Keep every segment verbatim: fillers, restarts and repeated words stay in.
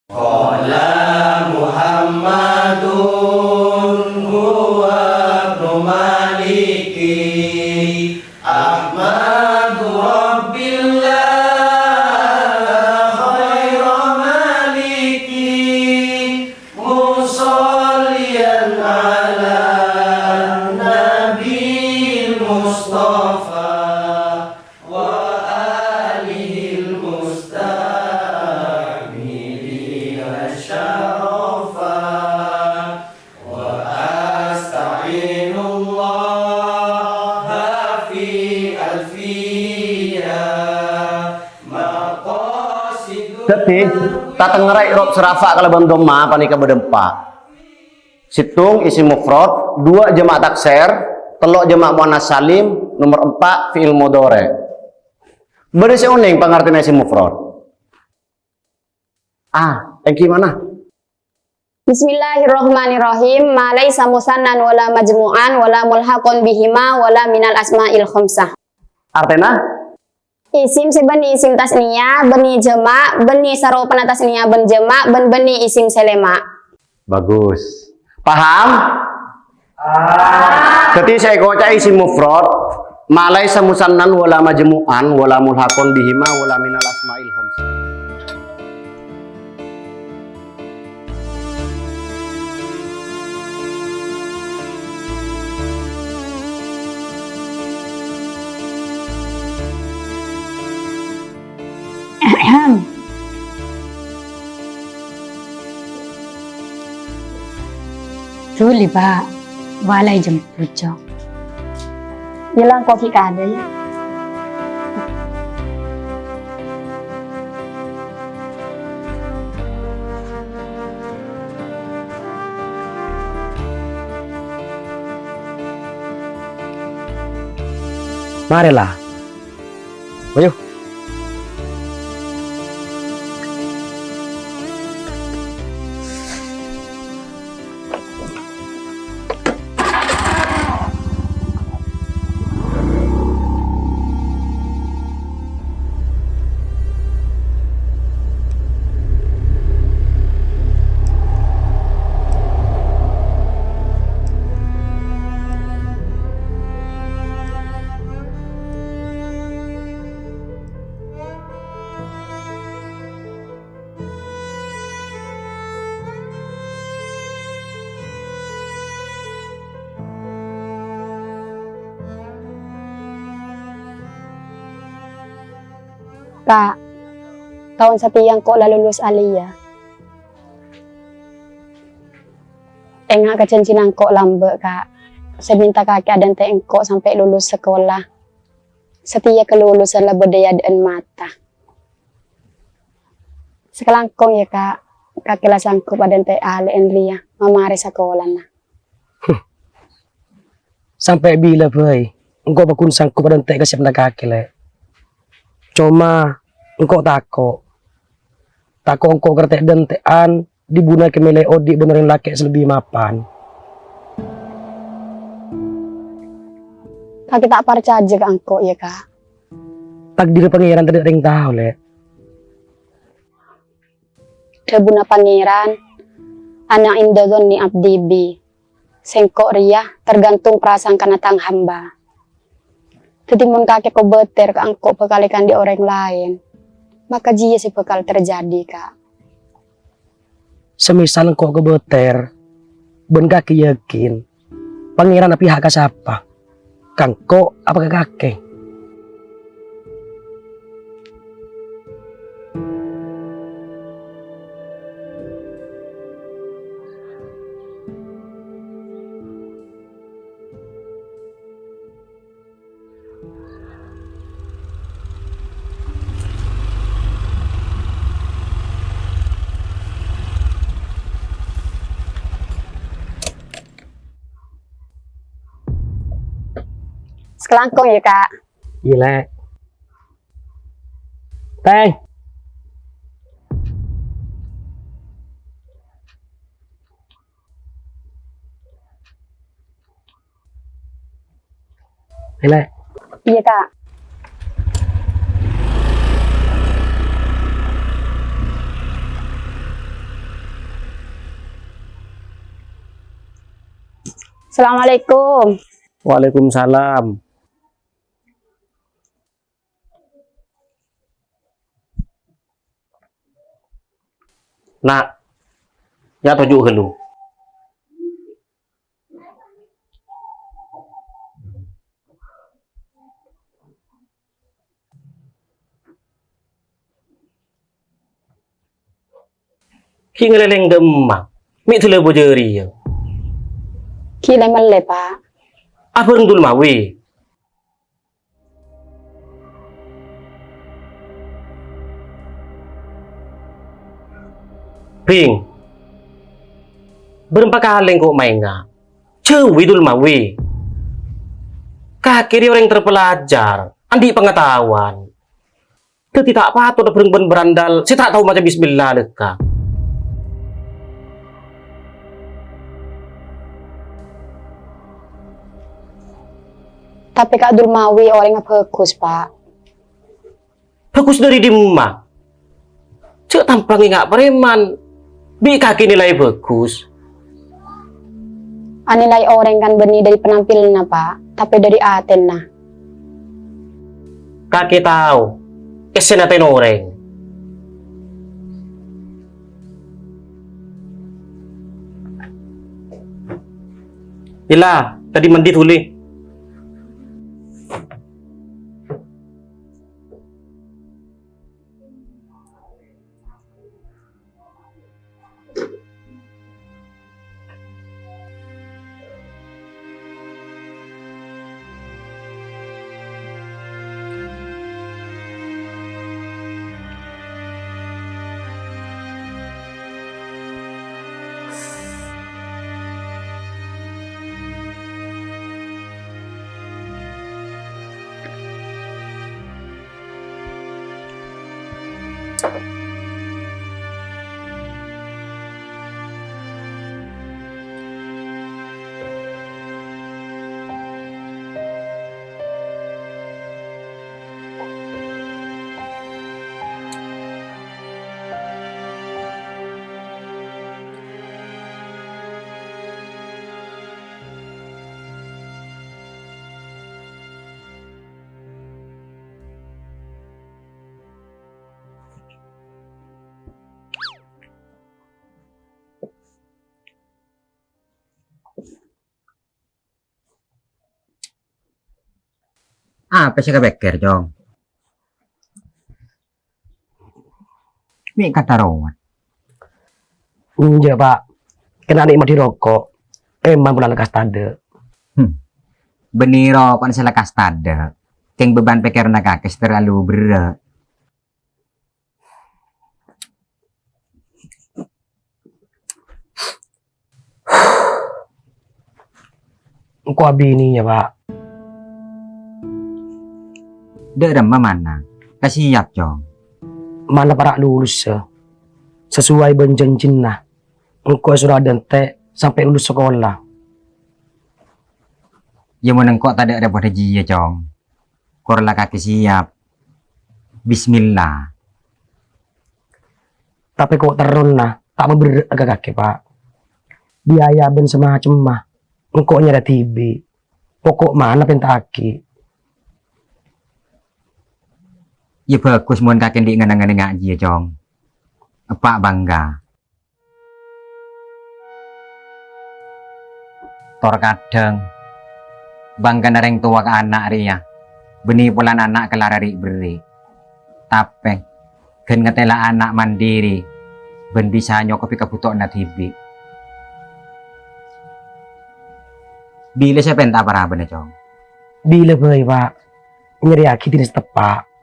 قال محمد هو ابن مالك، أحمد رب الله خير مالك، مصليا على النبي المصطفى وآله المستحملين الشرفا. وأستعين الله في ألفية مقاصد. Dhâddhi, tatengngerra i'rab sè rafa' kalabân dhamma panèka bâdâ empa'. Sèttong isim mufrad, duwâ' jama' taksir, tello' jama' muannas salim, nomer empa' fi'il mudhari'. Bâdâ sè onèng pangartèna isim mufrad? Ah, èngghi ma'na? Bismillahirrahmanirrahim. Ma laisa musannan wala majmu'an wala mulhaqun bihima wala minal asma'il khamsah. Artèna? Isim sè bânnè isim tasniyah, bânnè jama', bânnè saropana tasniyah bân jama', bân bânnè isim sè lèma'. Bagus. Paham? Dhâddhi sè èkoca' isim mufrad, ma laisa musannan wala majmu'an wala mulhaqun bihima wala minal asma'il khamsah. Dhuli, Pa'. Wala èjemput, Jo. Yâ, la engko' ghi' kadhâ, yâ. Marè, la. Ayo. Ka', taon satèya engko' la lulus aliyah. Enga' ka janjina engko' lambâ', Ka', sè mènta kakè adhânte' engko' sampè' lulus sakola. Satèya kalulusan la bâdâ è adâ'ân mata. Sakalangkong, yâ, Ka', kakè la sanggup adhânte' alè'en rèya mamarè sakolana. Sampè' bilâ bhâi engko' paggun sanggup adhânte' kasèyanna kakè, Lè'? Coma engko' tako'. Tako' engko' karè ta' èdhânte'an, dhibuna kè mèlè odi' bân orèng lakè' sè lebbi mapan. Kakè ta' parcajâ ka engko', yâ, Ka'? Takdirra Pangèran tadâ' rèng tao, Lè'. Dhâbuna Pangèran, "Ana 'inda dzanni 'abdi bi." Sèngko' rèya tergantung prasangkana tang hamba. Dhâddhi, mon kakè kobâtèr ka engko' bhâkal èkandi' orèng laèn, maka jiyâ sè bhâkal terjadi, Ka'. Semisal engko' kobâtèr, bân kakè yakin, Pangèran apiha' ka sapa? Ka engko' apa ka kakè? Sakalangkong yâ, Ka'. Iyâ, Lè'. Tèng. Iyâ, Lè'. Iyâ, Ka'. Assalamualaikum. Waalaikumsalam. Na', yâ' toju' ghâllu. Ghi' ngalèlèng dâ' emma, mè' dhâlâ bâjâ rèya. Ghi' lè-mellè, Pa'. Abhâreng Dulmawi. Bhing. Bârâmpa kalè engko' maènga'. Jhâuwi Dulmawi. Kakè rèya orèng terpelajar, andi' pangataowan. Dhâddhi ta' patot abhâreng bân berandal sè ta' tao maca bismillah lèkka. Tapè Ka' Dulmawi orèngnga bhâghus, Pa'. Bhâghus dâri dimma? Jhâ' tampa ngènga' preman. Bi' kakè nilai bhâghus. Anilai orèng kan bânnè dâri penampilanna, Pa', tapè dâri atèna. Kakè tao, essèna atèna orèng. Ella, kadhi mandi dhuli. Apa sè èpèkkèr, Cong? Mè' katarowan. Enjâ', Pa'. Kèng nè'madi roko'. Emang polana lekkas tadâ'. Hmm. Bânnè roko'na sè lekkas tadâ'. Kèng beban pèkkèranna kakè sè terlalu berrâ'. Engko' abiniyâ, Pa'. Dâ' remma manna? Kasiyap, Cong. Manna para' lulus, sè sesuai bân janjina. Engko' èsoro adhânte' sampè' lulus sakola. Yâ, mon engko' tadâ' rèpot jiyâ, Cong. Kor la kakè siyap. Bismillah. Tapè ko' terrona ta' maberrâ'â ka kakè, Pa'. Biaya bân samacemma, engko' nyarè dhibi'. Poko' manna pènta'aghi. Yâ bhâghus mon kakè andi' ngèn-ngennengnga jiyâ, Cong. Eppa' bângga. Tor kadhâng, bângkana rèng towa ka ana' rèya, bânnè polana ana' kellara ri'-berri'. Tapè, ghân ngatèla ana' mandiri, bân bisa nyokobhi kabhutowanna dhibi'. Bilâ sè pènta pa-rabâna, Cong? Bilâ bhâi, Pa'. Nyarèyaghi dinah sè teppa'.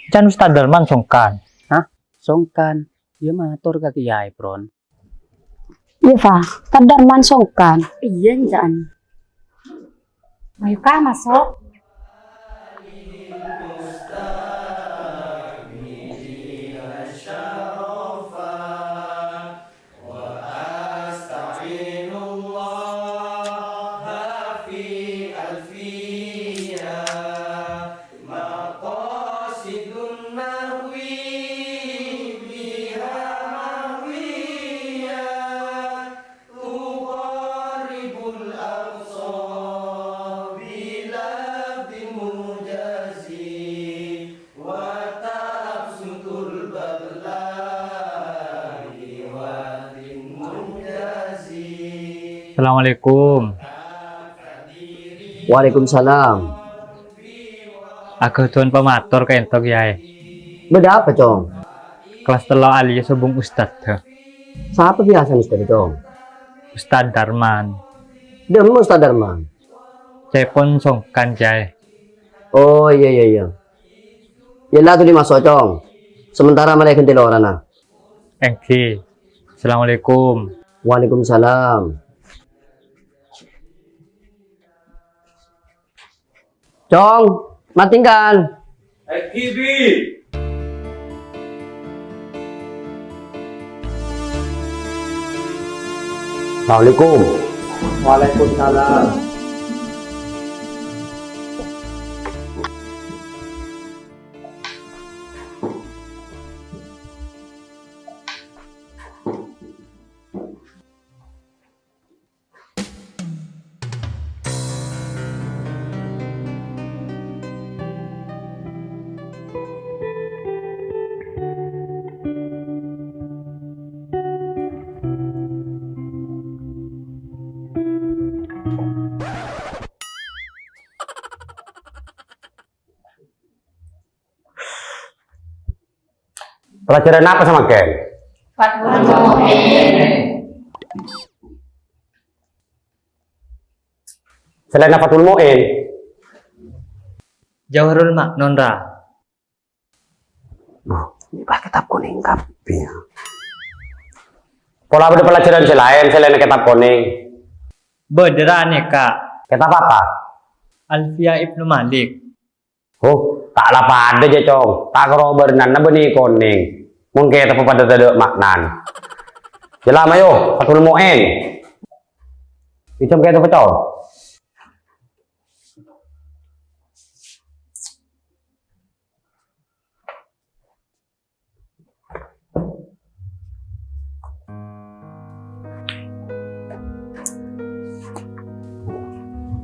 Can Ustaz Darman songkan. Hah? Songkan? Iyâ mator ka Kèyaè, Pron. Iyâ, Fa. Ustaz Darman songkan. Iyâ, Can. Ayo, Ka, maso'. Assalamualaikum. Waalaikumsalam. Aghâdhuwân pamator ka'dinto, Kèyaè. Bâdâ apa, Cong? Kellas tello' aliyâ sobung ustadz. Sapa biyasana ustadz, Cong? Ustadz Darman. Dimma Ustadz Darman? Ca'èpon songkan, Kèyaè. Oh, iyâ, iyâ, iyâ. Yâ la, dhuli maso', Cong. Sementara malè ghântè lorana. Èngghi. Assalamualaikum. Waalaikumsalam. Cong, matinggal. Èngghi, Bi. Assalamualaikum. Waalaikumsalam. Pelajaran apa samangkèn? Fathul Mu'in. Selain Fathul Mu'in? Jauharul Maknun, ra. Duh, ini pakai kitab kuning kabeh. Pola bâdâ pelajaran sè laèn selain kitab kuning? Bâdâ, ra, nèka. Kitab apa? Alfiyah Ibnu Malik. Oh, ta' la padâ jâ, Cong. Ta' karo bârnana bânnè konèng. Mon kètabbhâ padâ tadâ' maknana. Jâ la, mayu, Fathul Mu'in. Ijâm kètabbhâ, Cong.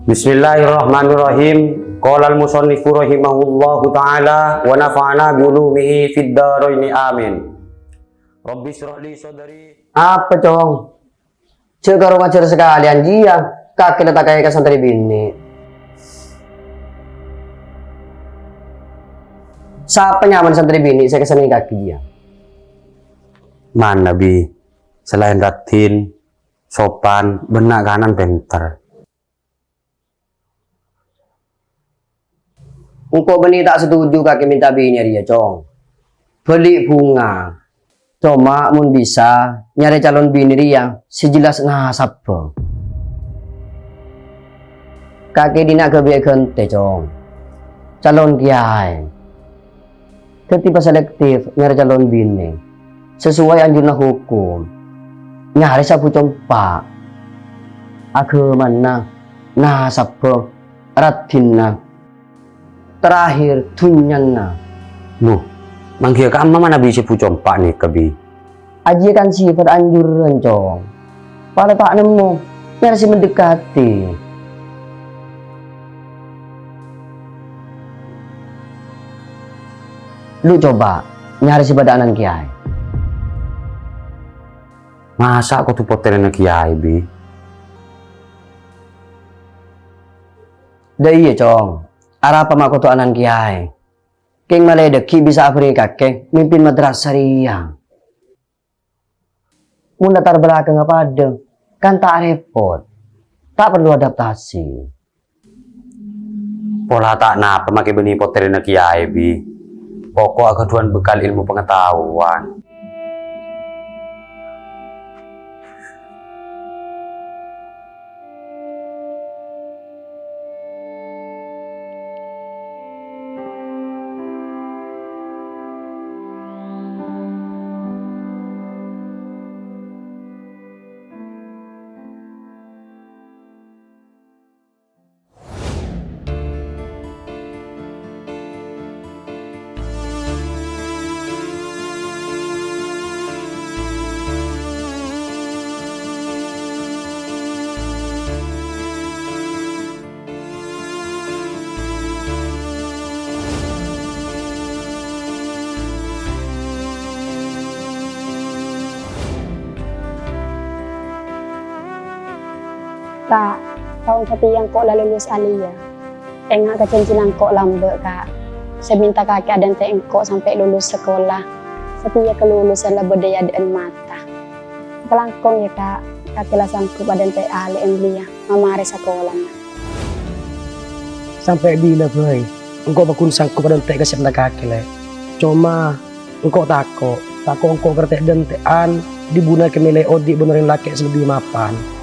Bismillahirrahmanirrahim. Qala al-musannifu rahimahullahu ta'ala wa nafa'ana bi ulumihi fid daraini, amin. Rabbi shrah li sadri. Apa, Cong? Jhâ' karo ngajhâr sakalèyan jiyâ, kakè la ta' kaè ka santrè binè'. Sapa nyamana santrè binè' sè èkasenengngaghi jiyâ? Mana, Bi? Salaèn rajin, sopan, bân na'-kana' pènter. Engko' bânnè ta' setuju kakè mènta binè rèya, Cong. Bâli' bhunga. Coma mon bisa, nyarè calon binè rèya sè jelas nasabbhâ. Kakè dinna' ghâbây èghântè, Cong. Calon kèyaè. Dhâddhi paselektif nyarè calon binè, sesuai anjurna hukum. Nyarè sè abu compa'. Aghâmana, nasabbhâ, raddhinna, terakhir dhunnyana. Buh, manggiyâ ka'emma manabi sè abu compa' nèka, Bi? Ajiyâ kan sifat anjuran, Cong. Padâ ta' nemmo, nyarè sè mendekati. Lu coba, nyarè sè bâdâ ana'na kèyaè. Masa' kodhu pottrèna kèyaè, Bi? Dâ' iyâ, Cong. Arapa ma' kodhu ana'na kèyaè? Kèng malè dhâggi' bisa abhârengngè kakè mimpin madrasah rèya. Mon latar belakangnga padâ, kan ta' repot. Ta' parlo adaptasi. Pola ta' napa makè bânnè pottrèna kèyaè, Bi. Poko' aghâdhuwân bekal ilmu pangataowan. Ka', taon satèya engko' la lulus aliyah. Enga' ka janjina engko' lambâ', Ka'. Sè mènta kakè adhânte' engko' sampè' lulus sakola. Satèya kalulusan la bâdâ è adâ'ân mata. Kalangkong, yâ, Ka'. Kakè la sanggup adhânte' alè' èmlèya mamarè sakolana. Sampè' bilâ bhâi engko' paggun sanggup adhânte' ka sè ènta kakè, Lè'. Coma, engko' tako', tako' engko' kèra ta' dhânte'an, dhi-budhina kè mèlè odi' bân orèng lakè' sè lebbi mapan.